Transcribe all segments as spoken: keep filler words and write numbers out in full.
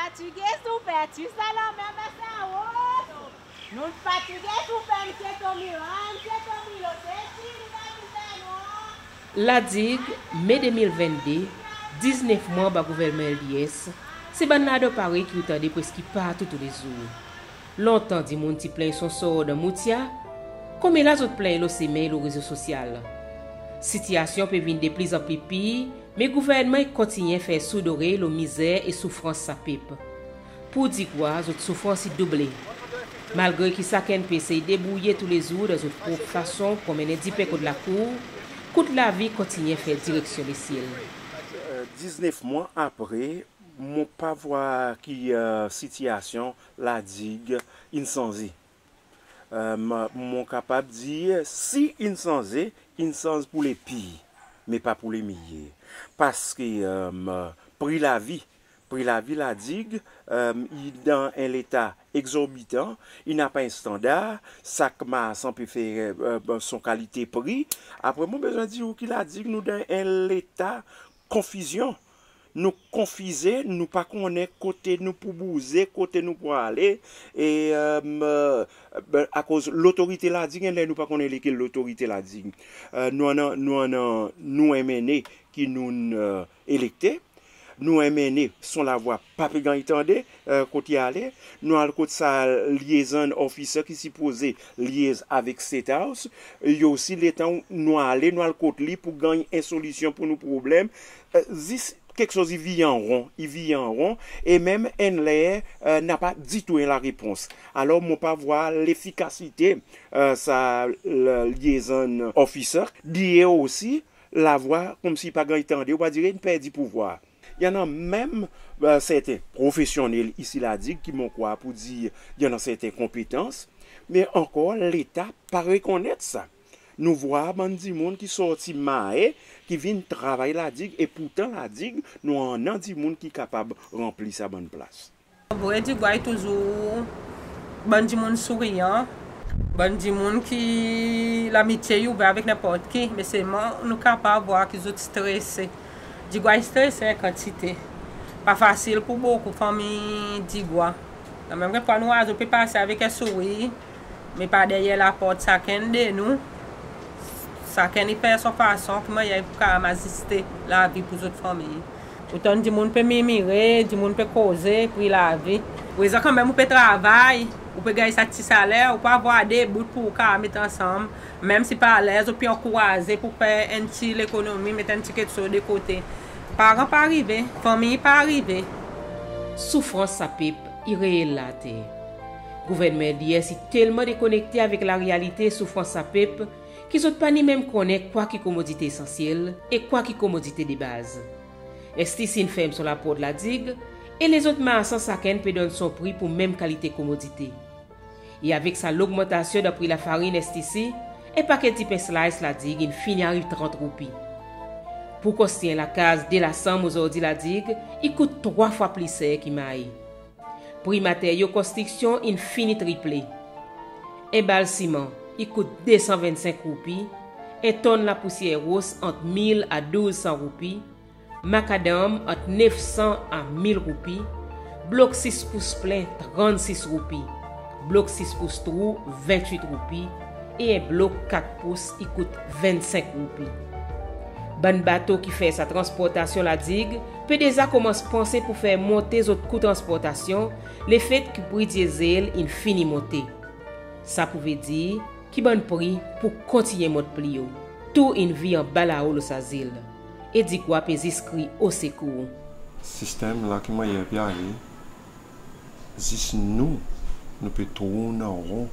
Fatige soufer, ti sa lanmen, me sa wos. Nou fatige soufer, Msye Tomilo, a, Msye Tomilo, se ti li pa ti fer nou. La Digue, Me de mil venn de, diznef mwan anba gouvernman L D S, se bann ladan parey ki ou tande preski partou toulezour. Lontan dimoun ti plenny son sor dan moutya, konmela zot plenny lo semen e lo rezo sosyal. Sitiyasyon pe vin deplizanpli pir, me gouvernman i kontinyen fer soud orey lo mizer e soufrans sa pep. Pou Digwa, zot soufrans i double. Malgre ki sakenn pe esey debourye toulezour dan zot prop fason pou anmennen dipen kot lakour, kout lavi kontinyen fer direksyon lesyel. Diznef mwan apre, mon pa vwar ki, e, sitiyasyon La Digue in sanze. E, mon kapab dir, si in sanze, in sanz pou lepir, me pa pou lemeyer. Paske, e, pri lavi, pri lavi La Digue, e, i dan en leta egzorbitan, i napa en standar, sak marsan pe fer, e, son kalite pri. Apre, mon bezwen dir ou ki La Digue, nou dan en leta konfizyon. Nou konfize, nou pa konnen kote nou pou bouze, kote nou pou ale. E, e, ben, akoz lotorite La Digue, enn ler nou pa konnen lekel lotorite La Digue. E, nou annan, nou annan, nou MNA ki nou'n, e, elekte. Nou MNA, son lavwa pa pe ganny tande, e, kot i ale. Nou al kot sa liaison officer ki sipoze liez avek State House. E osi, letan nou ale, nou al kot li pou ganny en solisyon pou nou problenm. E, zis keksoz i vir an ron, i vir an ron, e menm enn ler, e, napa ditou en larepons. Alor, mon pa vwar lefikasite, e, sa, le, liaison officer. Dir osi, lavwa konmsi pa ganny tande, ou pa dire in perdi pouvwar. I annan menm, e, serten profesyonnel isi La Digue ki mon krwar pou dir i annan serten konpetans, me ankor Leta pa rekonnet sa. Nou vwar bann dimoun ki sorti Mahe, ki vin travay La Digue, e pourtan La Digue, nou annan dimoun ki kapab ranpli sa bann plas. Vre, Digwa i touzour bann dimoun souriyan, bann dimoun ki lamitye i ouver avek nenport ki, me selman nou kapab vwar ki zot strese. Digwa i strese en kantite. Pa fasil pour bokou fanmir Digwa. Lanmenm kekfwa nou war zot pe pase avek en sourir, me par deryer laport sakenn de nou, sakenn i fer son fason ki mannyer i pou kapab aziste lavi pour zot fanmir. Ou tann dimoun pe mirmire, dimoun pe koze pri lavi. Prezan kanmenm ou pe travay, ou pe ganny sa ti saler, ou pa vwar de bout pour ou kapab met ansanm. Menm si par ler zot pe ankouraze pour fer en ti lekonomi, met en ti keksoz de kote. Paran pa arive, fanmir pa arive. Soufrans sa pep i reel later. Gouvernman L D S i telman dekonekte avek larealite soufrans sa pep ki zot pa ni menm konnen kwa ki komodite esansyel e kwa ki komodite de baz. STC in ferm son laport La Digue e lezot marsan sakenn pe donn son pri pour menm kalite komodite. E avek sa logmantasyon dan pri lafarin STC, en paket dipen slice La Digue in fini ariv trant roupi. Pour konstrir en lakaz de lasanm ozordi La Digue i kout trwa fwa pli ser ki Mahe. Pri materyo konstriksyon in fini triple. En bal siman i kout de san vennsenk roupi, en tonn lapousyer ros ant mil a douz san roupi, makadanm ant nef san a mil roupi, blok sis pous plen trannsis roupi, blok sis pous trou venntwit roupi, e en blok kat pous i kout vennsenk roupi. Bann bato ki fer sa transportasyon La Digue pe deza konmans panse pour fer monte zot kou transportasyon, lefet ki pri dyezel in fini monte. Sa pou vedir ki bann pri pou kontinyen mont pli o. Tou in vir anba lao lo sa zil. E Digwa pe zis kriy osekour. Sistenm la ki mannyer pe ale, zis nou, nou pe tourn an ron,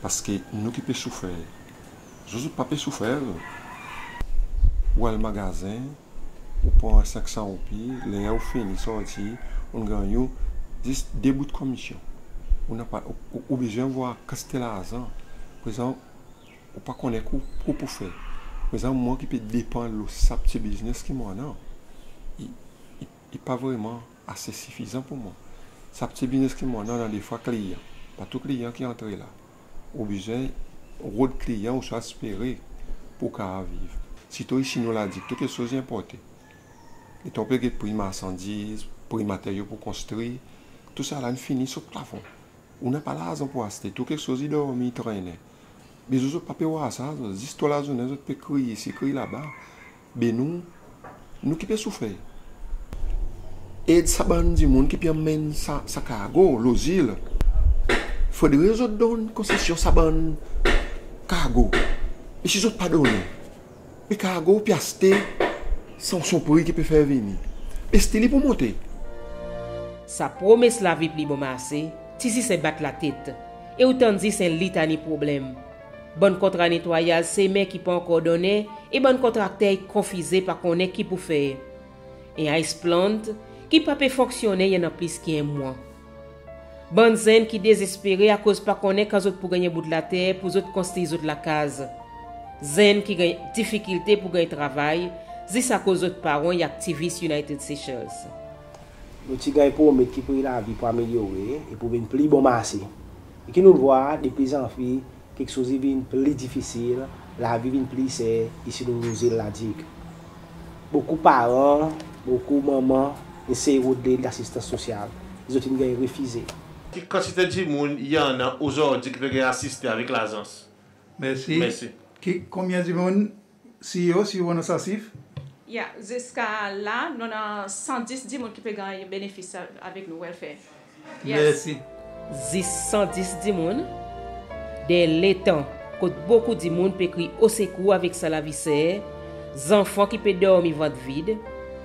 paski nou ki pe soufer. Zot, zot pa pe soufer. Ou al magazen, ou pran senk san roupi, ler ou fini sorti, ou'n ganny zis de bout komisyon. Ou napa, ou, ou, ou bezwen vwar kantite larzan. Prezan, ou pa konnen ki ou, ki ou pou fer. Prezan, mwan ki pe depan lo sa pti biznes ki mon annan, i, i, i pa vreman ase sifizan pour mwan. Sa pti biznes ki mon annan, annan defwa kliyan. Pa tou kliyan ki antre la. Ou bezwen rod kliyan, ouswa espere pour ou kapab viv. Sirtou isi nou La Digue, tou keksoz i enporte. Letan ou pe get pri marsandiz, Pri materyo pour konstri, tou sa la in fini sot plafon. Ou napa larzan pour aste, tou keksoz i dormi, i trennen. Be zot, zot pa pe war sa, zot zis tou lazournen zot pe kriy isi, kriy laba. Be nou, nou ki pe soufer. Ed sa bann dimoun ki pe anmenn sa, sa kargo lo zil. Fodre zot donn konsesyon sa bann kargo. E si zot pa donnen, be kargo pe aste san son pri ki pe fer vini. Be still i pou monte. Sa promes lavi pli bon marse, ti zis en bat latet. E ou tann zis en litani problenm. Bann kontra netwayaz semen ki pa ankor donnen, e bann kontrakter i konfize, pa konnen ki pou fer. En ice plant ki pa pe fonksyonnen i annan plis ki en mwan. Bann zenn ki dezespere akoz pa konnen kan zot pou ganny en bout later pour zot konstri zot lakaz. Zenn ki ganny difikilte pour ganny travay, zis akoz zot paran i aktivis United Seychelles. Nou ti ganny promet ki pri lavi pou amelyore e pou vin pli bon marse. E ki nou vwar, deplizanpli, keksoz i vin pli difisil, lavi vin pli ser isi lo nou zil La Digue. Bokou paran, bokou manman in sey rod lasistans sosyal, zot in ganny refize. Ki kantite dimoun i annan ozordi ki pe ganny asiste avek lazans? Mersi. Mersi. Ki, konbyen dimoun CEO, si ou annan sa sif? Ya, ziska la, nou annan san dis dimoun ki pe ganny benefis avek nou welfare. Yes. Mersi. Zis san dis dimoun? Dan letan kot bokou dimoun pe kriy osekour avek sa lavi ser, zanfan ki pe dormi vant vid,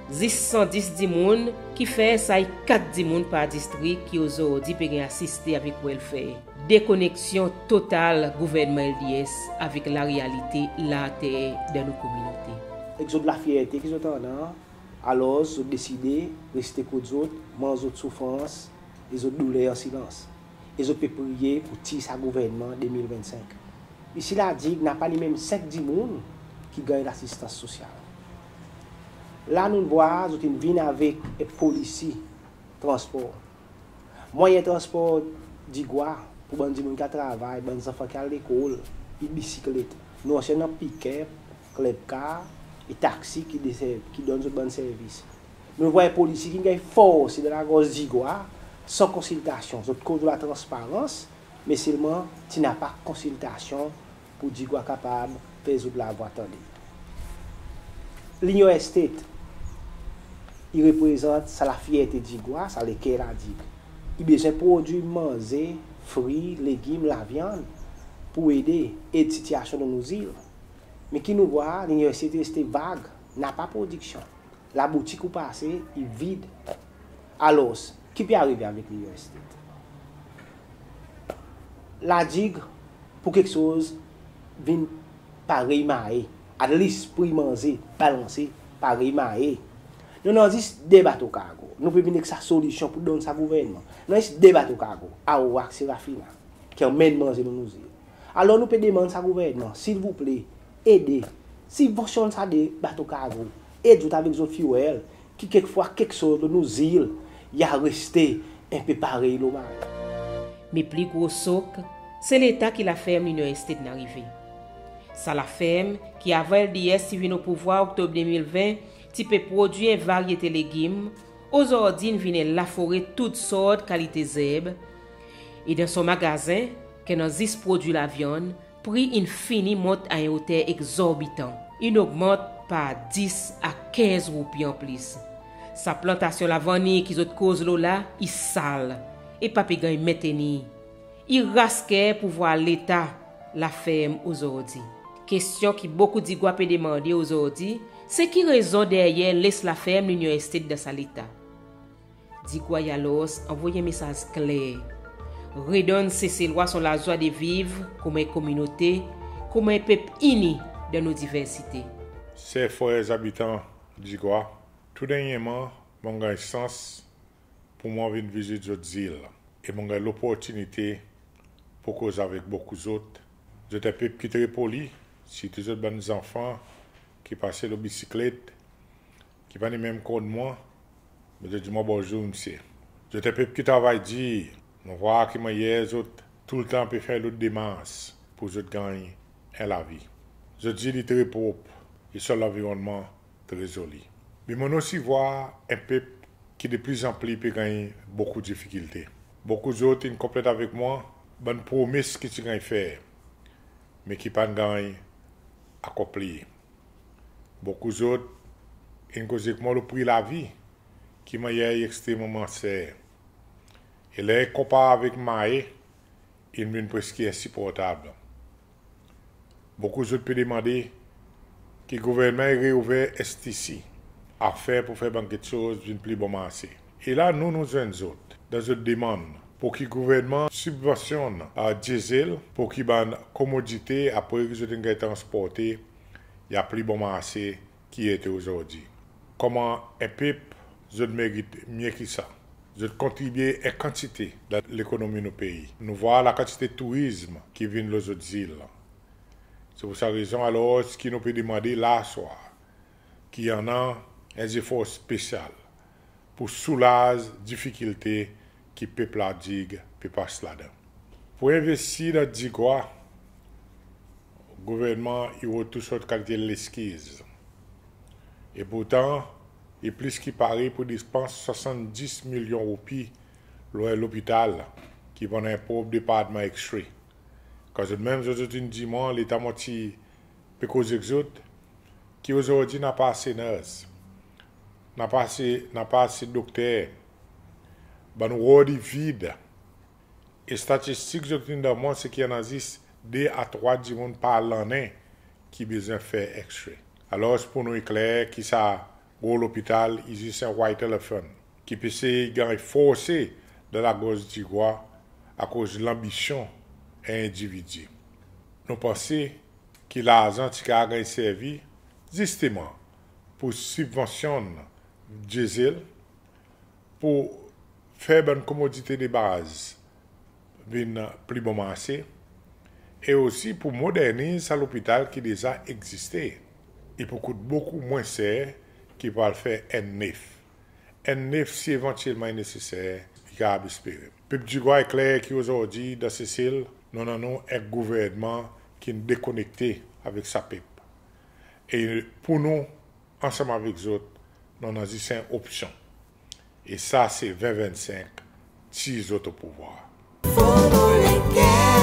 zis san dis dimoun, ki fer sa i kat dimoun par distrik ki ozordi pe ganny asiste avek welfare. Dekoneksyon total gouvernman LDS avek larealite later dan nou kominote. Ek zot lafyerte ki zot annan, alors zot deside reste kot zot, manz zot soufrans e zot douler an silans. E zot pe priye pour tir sa gouvernman de mil vennsenk. Isi La Digue napa ni menm senk dimoun ki ganny lasistans sosyal. La nou'n vwar zot in vin avek en polisi transpor. Mwayen transpor Digwa pour bann dimoun ki al travay, bann zanfan ki al lekol, i bisiklet. Nou annan pick-up, club car e taksi ki deser-, ki donn zot bann servis. Nou vwar en polisi ki'n ganny forse dan lagorz Digwa san konsiltasyon. Zot koz lo latransparans, me selman ti napa konsiltasyon pour Digwa kapab fer zot lavwa tande. L'Union Estate i reprezant sa lafyerte Digwa, sa leker La Digue. I bezwen prodwir manze, fri, legim, lavyann pour ede, ed sitiyasyon dan nou zil. Me ki nou vwar, L'Union Estate i reste vag, napa prodiksyon. Laboutik ou pase, i vid. Alors, ki pe arive avek L'Union Estate? La Digue, pour keksoz vin parey Mahé, at least pri manze balanse parey Mahé. Nou annan zis de bato kargo. Nou pe vin ek sa solisyon pour donn sa gouvernman. Nou annan zis de bato kargo, Aurora ek Serafina, ki anmenn manze lo nou zil. Alors nou pe demann sa gouvernman, silvouple, ede, sibvansyonn sa de bato kargo, ed zot avek zot fuel, ki kekfwa keksoz lo nou zil i a reste en pe parey lo Mahé. Me pli gro sok, se leta ki laferm L'Union Estate in arive. Sa laferm ki avan LDS ti vin o pouvwar Oktob de mil ven, ti pe prodwir en varyete legim, ozordi in vin en lafore tou sort kalite zerb. E dan son magazen, ki annan zis prodwi lavyann, pri in fini mont a en oter egzorbitan. In ogmant par dis a kenz roupi an plis. Sa plantasyon lavaniy ki zot koz lo la, i sal e pa pe ganny mentenir. I ras ker pour vwar leta laferm ozordi. Kestyon ki bokou Digwa pe demande ozordi, se ki rezon deryer les laferm L'Union Estate dan sa leta? Digwa i alors anvoy en mesaz kler. Redonn Seselwa son lazwa de viv konman en kominote, konman en pep ini dan nou diversite. Ser, frer, zabitan Digwa, tou dernyerman mon ganny sans pour mwan vin vizit zot zil. E mon ganny loportinite pour koz avek bokou zot. Zot en pep ki tre poli, sirtou zot bann zanfan ki pase lo bisiklet, ki pa ni menm konn mwan, me zot dir mwan bonzour msye. Zot en pep ki travay dir, mon vwar ki mannyer zot toultan pe fer lot demars pour zot ganny en lavi. Zot zil i tre prop, e son lanvironnman tre zoli. Me mon'n osi vwar en pep ki deplizanpli pe ganny bokou difikilte. Bokou zot in konplent avek mwan bann promes ki ti ganny fer, me ki pa'n ganny akonpli. Bokou zot in koz ek mwan lo pri lavi, ki mannyer i ekstrememan ser. E ler i konpar avek Mae, in vin preski ensiportab. Bokou zot pe demande ki gouvernman i reouver S T C, afen pou fer bann keksoz vin pli bon marse. E la nou, nou zwenn zot dan zot demann pour ki gouvernman sibvansyonn, a, dyezel pour ki bann komodite apre ki zot in ganny transporte, i a pli bon marse ki i ete ozordi. Konman en pep, zot merit mye ki sa. Zot kontribye en kantite dan lekonomi nou pei. Nou vwar lakantite tourizm ki vin lo zot zil. Se pour sa rezon alors ki nou pe demande la aswar ki i annan en zefor spesyal pour soulaz difikilte ki pep La Digue pe pas ladan. Pour envestir dan Digwa, gouvernman i rod tou sort kalite leskiz. E pourtan, i plis ki pare pour depans swasanndis milyon roupi lo en lopital ki pou annan en prop departman X-ray. Kan zot menm zot, zot in dir mwan, letan mon ti pe koz ek zot, ki ozordi napa ase nurse, napa ase, napa ase dokter, bann ward i vid. E statistik zot in donn mwan, se ki i annan zis de a trwa dimoun par lannen ki bezwen fer X-ray. Alors pour nou i kler ki sa gro lopital i zis en white elephant ki pe sey ganny forse dan lagorz Digwa akoz lanbisyon en endividi. Nou panse ki larzan ti kapab ganny servi zisteman pour sibvansyonn dyezel, pour fer bann komodite de baz vin pli bon marse, e osi pour moderniz sa lopital ki deza egziste. I pou kout bokou mwen ser ki pou al fer enn nef. Enn nef, si evantyelman i neseser, i kapab espere. Pep Digwa, i kler ki ozordi dan Sesel, nou annan nou en gouvernman ki'n dekonekte avek sa pep. E pour nou, ansanm avek zot, nou annan zis en opsyon. E sa se ven vennsenk, tir zot o pouvwar. Fobo Lenker.